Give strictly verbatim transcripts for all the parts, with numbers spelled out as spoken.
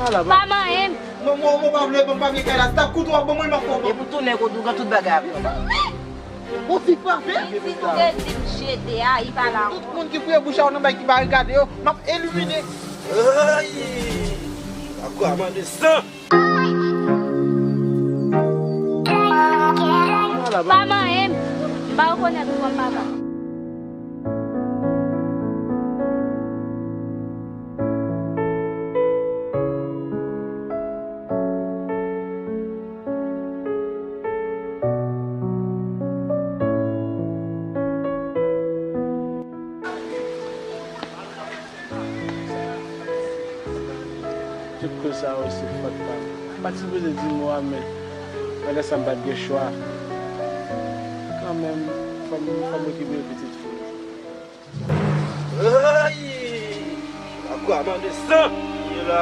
Pa manyen m. Mwen, mwen, mwen pa vle, mwen pa vle kay la. Si t ap koute w ap ban mwen, m ap fè w. Epi w tounen kote w gen tout bagay avè w. Ou ti frape? Li di nou te di m jete a, li pa la ankò. Tout moun ki fouye bouch a yo nan bay ki pa regade yo, m ap elimine. Ay! Akwa mande san! Pa manyen m. M pa rekonèt ou kòm papa. Tout koz sa yo se fòt pa m. M pa t sipoze di mo a, men pandan sa m pa t gen chwa. Kanmenm, fò m, fò m okipe pitit fi m. Ay! Akwa mande san! Ye la!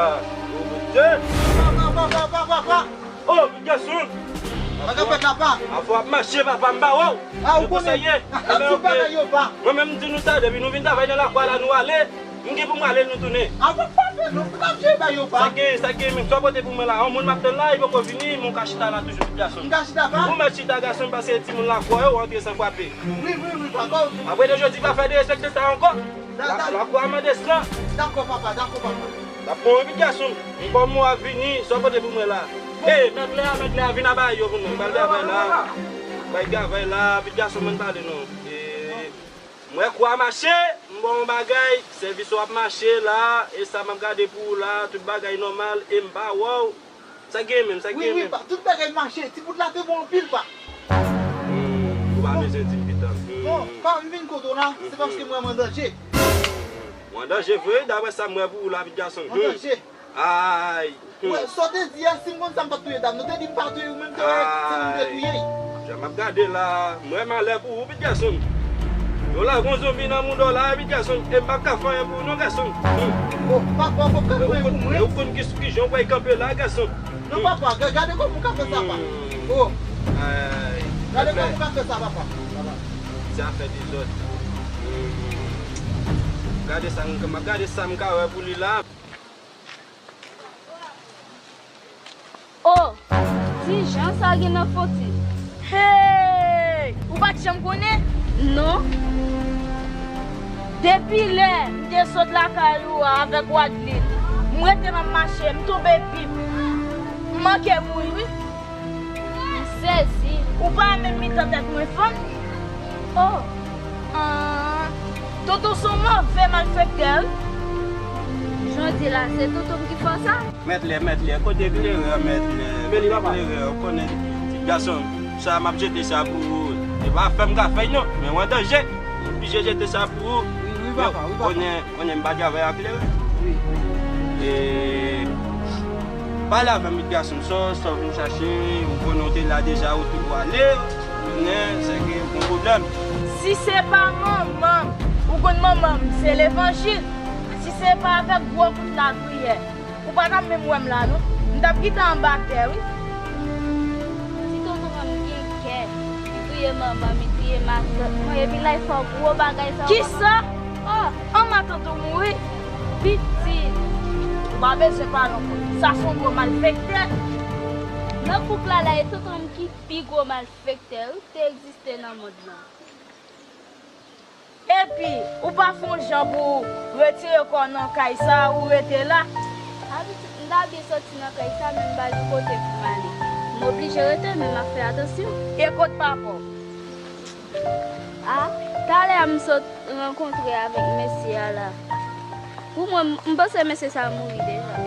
Yo mete! Papa, papa, papa, papa! Oh, pitit gason! Sa k ap fèt la, pa? Afò ap mache, papa, m ba wè w. Ah, ou konnen. Sa ye. Mwen menm, m di nou sa, depi nou vin travay nan lakwa la, nou ale. M gen pou m ale, nou tounen. Afò ap mache, nou ap jere ba yo, pa? Sa gen, sa gen, men sa pote pou mwen la. Yon moun m ap tann la, li poko vini, men w ka chita la toujou, pitit gason. M ka chita, pa? Ou mèt chita, gason, paske timoun lakwa yo, w antre san frape. Wi, wi, wi, papa. Apre de jodi, pa fè derespekte sa ankò. Dakò, papa, dakò, papa. N ap pran yon pitit gason. M kwè mwen ap vini, sa w pote pou mwen la. Ey, mèt lè a, mèt lè a, vin aba yo pou mwen. M pral travay la. M pral travay la, pitit gason mwen pale non. E, mwen kwè mache, m ba w yon bagay, sèvis w ap mache la, e sa m ap gade pou ou la, tout bagay nòmal, e m pa wè w. Sa gen menm, sa gen menm. Wi, wi, pa, tout bagay mache. Ti bout la te bon anpil, pa. Hmm, ou pa bezwen di m pita. Hmm. Bon, pa, m vin kote w la, se paske m wè m an danje. Ou an danje vre, daprè sa m wè pou ou la, pitit gason. M an danje. Ay. Wè, sa w te di a, si m konn sa m t ap touye dam nan. Ou te di m pa touye ou, men m te wè se ou te touye. Jan m ap gade la, m wè malè pou ou, pitit gason m. Yo lage yon zonbi nan mouda w la, pitit gason m, e m p ap ka fè anyen pou ou non, gason m. Hmm. Oh, papa, ou p ap ka fè anyen pou mwen. E ou konn ki, ki jan w pral kanpe la, gason m. Non, papa, ga-, gade kòman ou ka fè sa, pa. Hmm. Oh. Ay. Gade kòman ou ka fè sa, papa. Papa. Se afè dezòd. Hmm. Gade sa m, m ap gade sa m ka wè pou li la. Oh, ti jan sa gen nan foti. Hey! Ou pa t janm konnen? Non. Depi lè m te sot lakay ou a avèk Wadlin, m rete m ap mache, m tonbe pip. M manke mouri, wi. M sezi. Ou pa wè menm mitan tèt mwen fann? Oh! Ah, tonton se yon move malfektè, wi. Jan w di la, se tonton m ki fè w sa? Mèt lè, mèt lè, kote klerè, mèt lè, kote klerè, ou konnen, ti gason m, sa m ap jete sa pou ou. E pa fè m ka fè non, men w an danje. M oblije jete sa pou ou. Wi, wi, papa, wi, papa. Konnen, konnen m pa travay ak klerè. Wi, wi. E, pale avè m, pitit gason m, sa, sa w vin chache, ou konnen w te la deja, ou tou ale, konnen, se ke yon pwoblèm. Si se pa manman m, ou konn manman m, se levanjil. Si se pa avèk gwo kout lapriyè, ou pa t ap menm wè m la, non. M t ap kite anba tè, wi. Si tonton an m gen kè, li touye manman m, li touye matant mwen, epi la, li fè gwo bagay sa yo, papa. Kisa? Oh! An matant ou mouri? Pitit. Ou pa bezwen pale ankò. Sa se yon gwo malfektè. Nan koup la, la, e tonton m ki pi gwo malfektè, wi, ki te egziste nan mond lan. Epi, ou pa fè yon jan pou w retire kò w nan kay sa a, ou rete la? Abitit, m ta byen soti nan kay sa, men m pa gen kote pou m ale. M oblije rete, men m ap fè atansyon. E kot papa w? A, talè a m sot rankontre avèk mesye a la. Pou mwen, m, m panse mesye sa a mouri deja.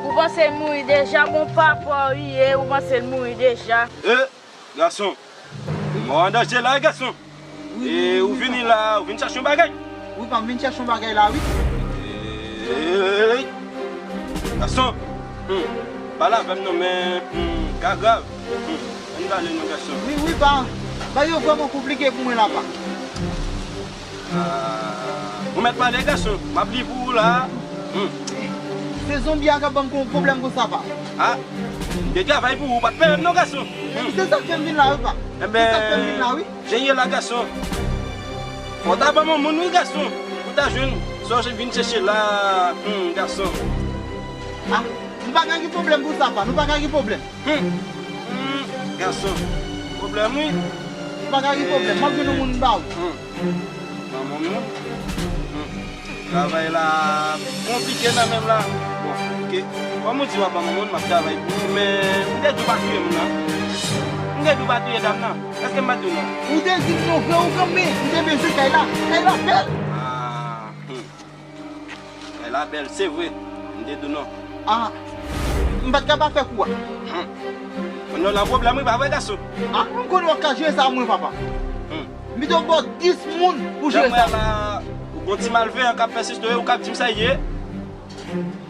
Ou panse l mouri deja? Bon, papa w li ye, ou panse l mouri deja? E, gason, mò an danje la, gason. Wi, wi, wi, wi, papa. E, ou vini la, ou vin chache yon bagay? Wi, pa, m vin chache yon bagay la, wi. Ey! Gason! Hmm. Pale avè m non, men, hmm, ka grav. Hmm. Ann pale non, gason. Wi, wi, pa. Bagay yo vrèman konplike pou mwen la, pa. Ah, ou mèt pale, gason. M ap li pou ou la. Hmm. Se zonbi a k ap ban m kon pwoblèm konsa, pa. Ah, m te travay pou ou, ou pa t peye m non, gason. Hmm. Se sa k fè m vin la, wi, pa. Se sa k fè m vin la, wi. Ebyen, jan ye la, gason. Fò w ta ban m yon moun, wi, gason. Pou w ta jwenn sa w vin chèche la, hmm, gason. Ah, Nou pa ka gen pwoblèm pou sa, pa. Nou pa ka gen pwoblèm. Hmm. Hmm. Gason. Pwoblèm, wi. Nou pa ka gen pwoblèm. M ap jwenn yon moun ba ou. Hmm. Manman moun. Hmm. Travay la konplike nan menm la. Bon, oke. Kòm ou di w ap ban m moun, m ap travay pou ou, men m te di w pa touye moun nan. M te di w pa touye dam nan. Èske m pa di w non? Ou te di m non vre ou kanpe. M te bezwen kay la. Kay la bèl. Ah, hmm. Kay la bèl, se vre. M te di w non. Ah, m pa t ka pa fè kou a. Hmm. Moun yo nan pwoblèm, wi, pa vre, gason? Ah, m konnen w ap ka jere sa mwen, papa. Hmm. M pito ba w dis moun pou jere sa. Dam nan la, ou gon ti malveyan k ap pèsiste, ou k ap di m sa ye.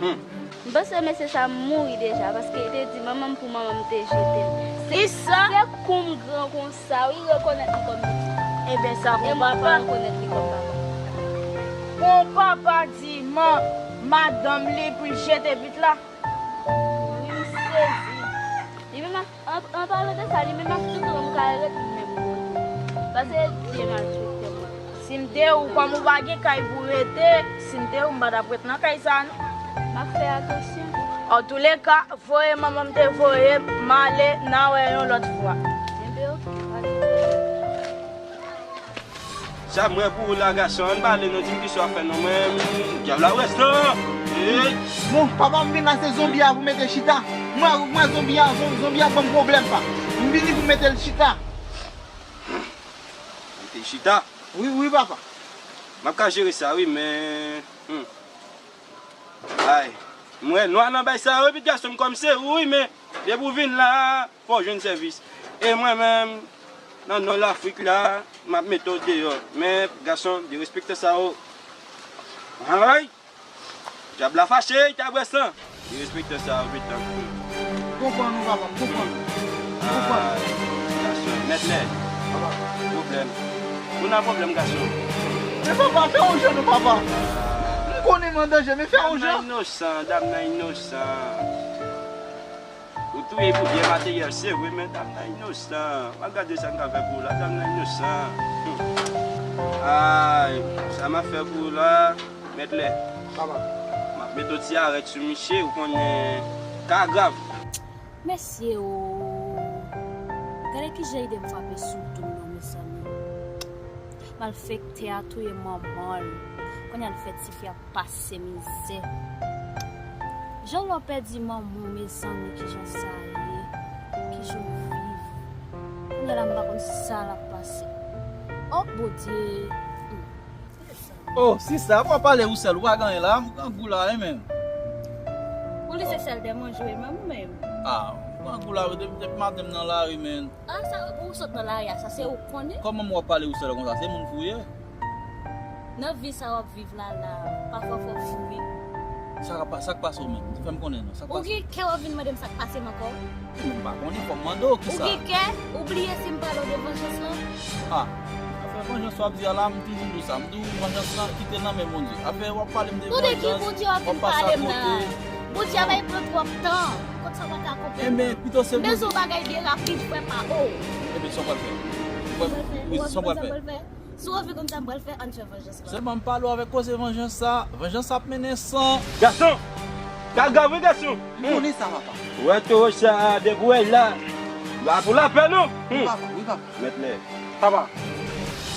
Hmm. M panse mesye sa mouri deja, paske li te di manman m pou manman m te jete l. Se, se kou m gran konsa, wi, rekonèt li kòm pitit. Ebyen, sa bon papa. E mwen pa rekonèt li kòm papa. Bon papa di man, madanm li pou l jete pitit la. Wi, m sezi. Li menm ak, an, an palan de sa, li menm ak tout moun ka ret menm kote. Paske Dye malfektè mwen. Si m te ou, kòm ou pa gen kay pou rete, si m te ou, m pa t ap ret nan kay sa a, non. M ap fè atansyon. Antouleka, voye manman m te voye m, m ale, n a wè yon lòt fwa. Enben, oke, pa gen pwoblèm. Sa mwen pou ou la, gason, ann pale non, di m kisa w ap fè non, mwen, dyab la wè san. Ey! Bon, papa, m vin la, se zonbi a pou mete chita. Mwen, mwen, zonbi a, zon-, zonbi a ban m pwoblèm, pa. M vini pou mete l chita. Mete l chita? Wi, wi, papa. M ap ka jere sa, wi, men, hmm. Ay, m wè nwa nan bay sa yo, epi gason m kòm se ou, wi, men depi w vin la, fò w jwenn sèvis. E mwen menm, nan nò Lafrik la, m ap mete w deyò. Men, gason, derespektan sa yo. Ay! Dyab la fache, li ta bwè san. Derespektan sa yo, pitit. Konprann ou, papa, m konprann. M konprann. Ah, gason, mèt lè. Papa. Pwoblèm. Ou nan pwoblèm, gason. Men papa, fè yon jan non, papa. Ah. M konnen m an danje, men fè yon jan. Dam nan inosan, dam nan inosan. Ou touye pou byen materyèl, se vre, men dam nan inosan. W ap gade sa m ka fè pou ou la, dam nan inosan. Hmm. Ay, sa m ap fè pou ou la, mèt lè. Papa. M ap mete yon ti arèt sou misye, ou konnen, ka grav. Mesye o! Gade kijan ide m frape sou do m nan, mezanmi. Malfektè a touye manman l. Kounye a l fè tifi a pase mizè. Jan lè w pèdi manman w, mezanmi, kijan sa ye? Kijan w viv? Kounye a la, m pa konn sa l ap pase. O, Bondye! Hmm. Oh, sista, w ap pale ou sèl, ou pa gen anyen la, m grangou la, wi, men. Ou li se sèl dèmanje, wi, men ou menm. Ah, m grangou la, wi, depi, depi maten m nan lari, men. Ah, sa, pou ou sot nan lari a, sa se ou k konnen? Kòman w ap pale ou sèl konsa? Se moun pou w ye? Nan vi sa w ap viv la, la, pafwa fò w fou, wi. Sa k ap pa-, sa k pase w menm? Fè m konnen non, sa k pase w? Ou gen kè w ap vin mande m sa k pase m ankò? Ou menm pa konnen, fò m mande w kisa. Ou gen kè? Ou bliye si m pale w de vanjans lan? Ah, afè vanjans w ap di a la, m toujou di w sa. M di w vanjans lan kite nan men Bondye. Afè w ap pale m de vanjans, w ap pase akote. Bondye ap bay pran twòp tan. Kot sa w pa ka konprann. Enben, pito se Bondye. M bezwen yon bagay byen rapid, frè pa o. Enben, sa w pral fè? Wi, sa w pral fè? Si w anvi konn sa m pral fè, ann fè vanjans lan. Sèlman m pale w avèk koze vanjans sa, vanjans ap mennen san. Gason! Ka grav wi gason! M konnen sa, papa. Ou wè towo sa, depi w wè l la, l pa pou lapè non! Wi, papa, wi, papa. Mèt lè. Papa.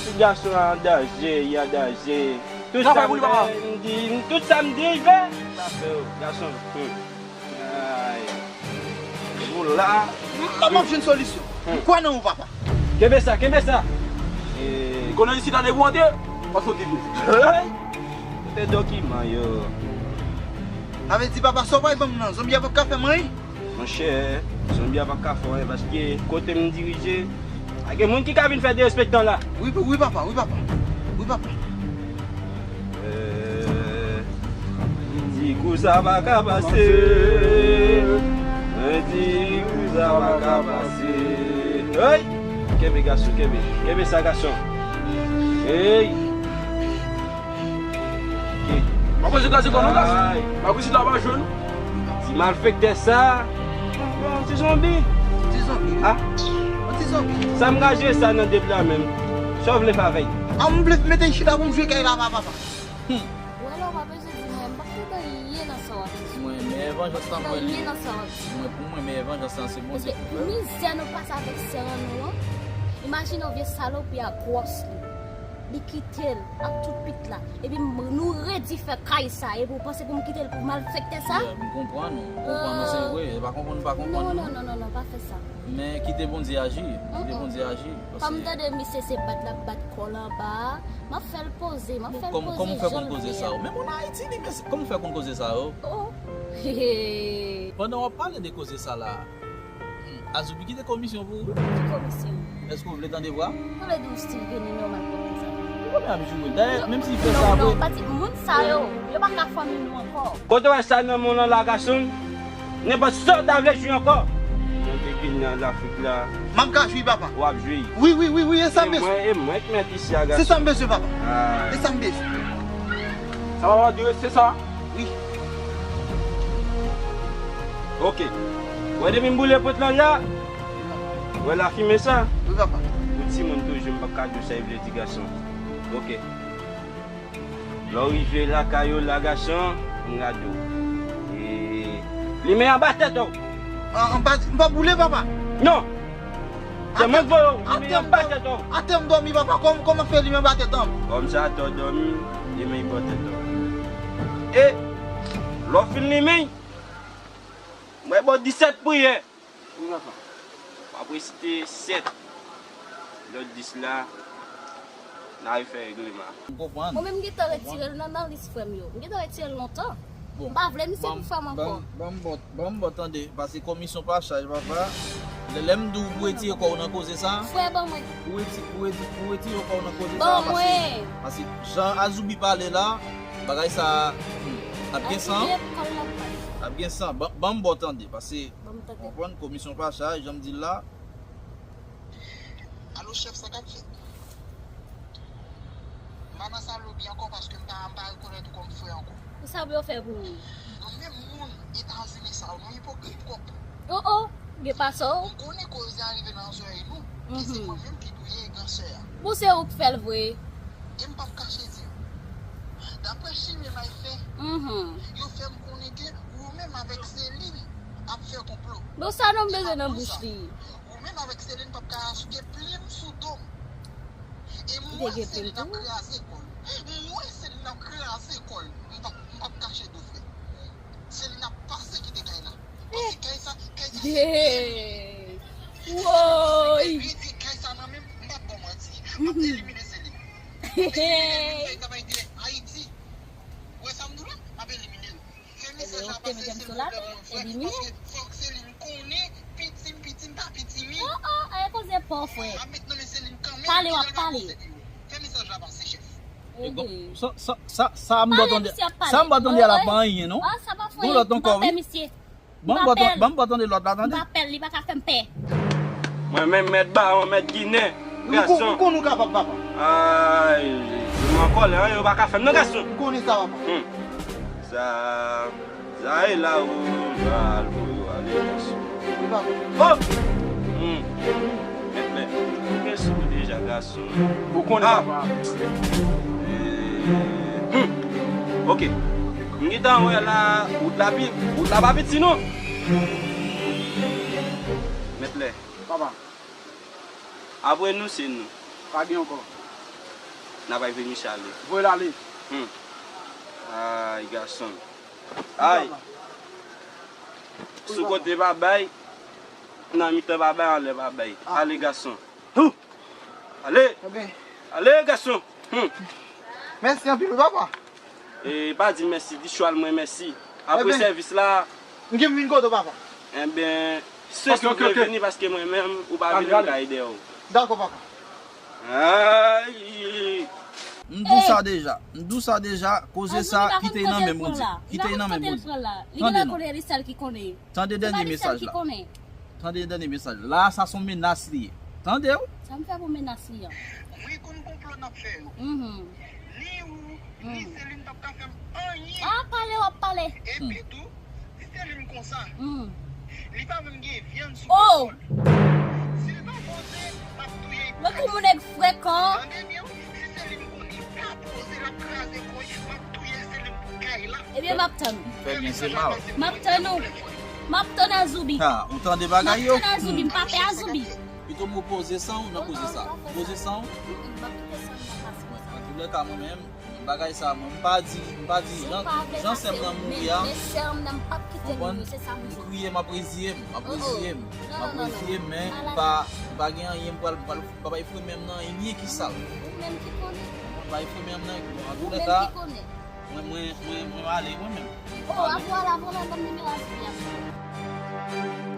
Ti gason an danje, li an danje. Tout sa m di, tout sa m di, l fè. Lapè, gason. Ay. Ou la. M, m ap jwenn solisyon. M kwè nan ou, papa. Kenbe sa, kenbe sa. Konnen isit la depi w antre, w ap soti tou. Hey! Kote dokiman yo? Sa vle di, papa, sa w pral ban m nan, zonbi a p ap ka fè m anyen? Monchè, zonbi a p ap ka fè w anyen, paske kote m dirije, pa gen moun ki ka vin fè derespektan la. Wi, wi, papa, wi, papa. Wi, papa. Eh, di kou sa pa ka pase. Eh, di kou sa pa ka pase. Hey! Kenbe gason, kenbe. Kenbe sa gason. Hey! Ok. Pa pase gason kon non gason. Ay. Pa pase la pa jwenn. Ti malfektè sa. Yon ti zonbi. Ti zonbi. Ah. Yon ti zonbi. Sa m ka jere sa nan de pla menm. Sa w vle fè avè l? Ah, m vle mete l chita pou m jwe kay la, papa. Hmm. Ou wè la, w pa bezwen di mwen, m p ap kontan anyen nan sa w ap di. Mwen menm, Venjans lan mwen li. Mwen pou mwen, men venjans lan se Bondye ki pou fè. Paske mizè nou pase avèk sè an nou an. Imajine yon vye salopi a gwòs li. Li kite l ak tout pit la. Epi m- nou redi fè kay sa. Epi w panse pou m kite l pou malfektè sa? Yeah, m konprann ou. M konprann ou, se vre. E pa konprann ou pa konprann non, non, non, non, non, pa fè sa. Men kite Bondye aji. Kite Bondye aji. Kòm m tande misye se bat l ap bat kò l anba a, m ap fè l poze, m ap fè l poze jan l vle a. Men moun Ayiti li, men kòman w fè konn koze sa yo? Oh. Pandan w ap pale de koze sa la, hmm, Azoubi kite komisyon pou ou? Ki komisyon? Èske w vle tande vwa? Ou vle di w stil vini nòmal konsa? Ou konn ap joure. Dayè, menm si l fè sa vre. Non, non, pati moun sa yo, yo pa ka fanmi nou ankò. Kote w wè sa nan men w lan la, gason? Nenpòt sa w ta vle jwi ankò. Mwen te vin nan Lafrik la. M ap ka jwi, papa. W ap jwi. Wi, wi, wi, wi, e sa m bezwen. E mwen, e mwen k mèt isi a, gason. Se sa m bezwen, papa. Ah. E sa m bezwen. Sa papa di w se sa? Wi. Ok. Wè depi m boule pòt lan la. Wè lafimen sa? Wi, papa. Ou timoun toujou, m p ap ka di w sa e vle di, gason. Ok. Lè w rive lakay ou la, gason, m gade w. E, limen anba tèt ou. An, anba, m pa boule, papa. Non. Se mwen k voye w, limen anba tèt ou. Atè m dòmi, papa, kòm, kòman fè limen anba tèt an? Kòm sa, atè w dòmi, limen anba tèt ou. E, lè w fin limen, m wè bò disèt priyè. Wi, papa. W ap resite sèt. Lòt dis la, n a refè regleman. M konprann. Mwen menm, m gentan retire l nan, nan lis frè m yo. M gentan retire l lontan. Bon. M pa vle misye pou frè m ankò. Ban m, ban m bò, ban m bò tande, paske komisyon pa chaj, papa. Lè, lè m di w pou retire kò w nan koze sa. Frè, ban mwen. Pou reti-, pou reti-, pou retire kò w nan koze sa, paske, paske jan Azoubi pale la, bagay sa, hmm, ap gen san. Azoubi ap kòl la pale. Ap gen san. Ban, ban m bò tande, paske Ban m tande. Konprann, komisyon pa chaj, jan m di l la. Alo, chèf, sa k ap fèt? M pa nan salopi ankò paske m pa, m pa rekonèt ou kòm frè ankò. Pou sa pou yo fè pou ou? Ou menm moun Etazini sa yo, nou ipokrit twòp. Oh, oh, gen pa sa w. M konnen koze a rive nan zòrèy nou, ke se mwen menm ki touye gansè a. Bon, se ou k fè l vre. E m p ap kache di w. Daprè chimè m al fè, yo fè m konnen ke ou menm avèk Celine ap fè konplo. Bon, sa non m bezwen nan bouch li. Ou menm avèk Celine p ap ka achte plim sou do m. E m wè Celine ap kraze kò l. M wè Celine ap kraze kò l. M p ap, m p ap kache di w, frè. Celine ap pase kite kay la. Paske kay sa, kay sa se pye m. Woy! Kay sa nan men m, m p ap ba w manti. M ap elimine Celine. M ap elimine l, menm jan l t ap Ayiti. Ou wè sa m di w la? M ap elimine l. Fè mesaj la pase, silvouplè, pou mwen, frè, paske fòk Celine konnen piti m, piti m pa piti m. Oh, oh, e koze pa w, frè. M ap met nan men Celine kanmenm. Pale, w ap pale. Fè mesaj la pase, chèf. Sa, sa, sa, sa m bò tande, sa m bò tande a la pa anyen, non. Gon lòt ankò, wi. Ban m bò tan-, ban m bò tande lòt la, tande. M pa pè l, li pa ka fè m pè. Mwen menm mèt bawon, mèt ginen, gason. M konn ou kapab, papa. Ay, m an kòlè, anyen yo pa ka fè m non, gason. M konnen sa, papa. Hmm. Sa, sa e la ou, sa al pou yo ale, gason. Wi, papa. Oh! Hmm. Mèt, mèt. Ou gen sou ou deja, gason. Ou konnen, papa. Eh, hmm. Ok. M gentan wè la, wout la pi, wout la pa piti non. Mèt lè. Papa. Apre nou, se nou. Pa gen ankò. N ap rive Michale. Voye l ale. Hmm. Ay, gason. Ay. Sou kote pa bay, nan mitan pa bay, anlè pa bay. Ale, gason. Hou! Ale! Ale, gason! Hmm. Mèsi anpil, wi, papa. E pa di mèsi, di chwal mwen mèsi. Apre sèvis la. M gen vin kote w, papa. Enben, se si w vle vini, paske mwen menm, ou pa vini, m ka ede w. Dakò, papa. Ay! M di w sa deja. M di w sa deja. Koze sa, kite l nan men Bondye. Kite l nan men Bondye. Tande non. Tande dènye mesaj la. Tande dènye mesaj la. La, sa se yon menas li ye. Tande w? Sa m fè pou menas li an? Mwen konn konplo n ap fè yo. Ni ou, ni Celine p ap ka fè m anyen. A, pale w ap pale. Epi tou, si Celine konsa, li pa menm gen vyann sou kò l. Si l pa poze, m ap touye l pou kay la. Mwen kou moun nèg frekan. Tande byen wi, si Celine konn li pa poze, l ap kraze kò l, m ap touye Celine pou kay la. Ebyen, m ap tann ou. Fè byen se mal. M ap tann ou. M ap tann Azoubi. Ha, ou tande M ap bagay yo? Tann Azoubi. M pa pè Azoubi. Pito m poze san ou nan koze sa. Poze san ou? Mm, mm, m ap kite san nan pase. Antouka mwen menm, bagay sa mwen m pa di, m pa di jan sè m nan mouri a. Men sè m nan m p ap kite nou, se sa m M di. Kriye, m ap reziye m, m ap reziye m. M ap reziye m, men m pa, m pa gen anyen m pral, m pral, m pa bay fremen m nan anyen ki sal. Ou menm ki konnen. M pa bay fremen m nan, Ou antouka menm ki konnen. Mwen, mwen, mwen, mwen ale mwen menm. Oh, apre la, apre la, ban m nimewo Azoubi a.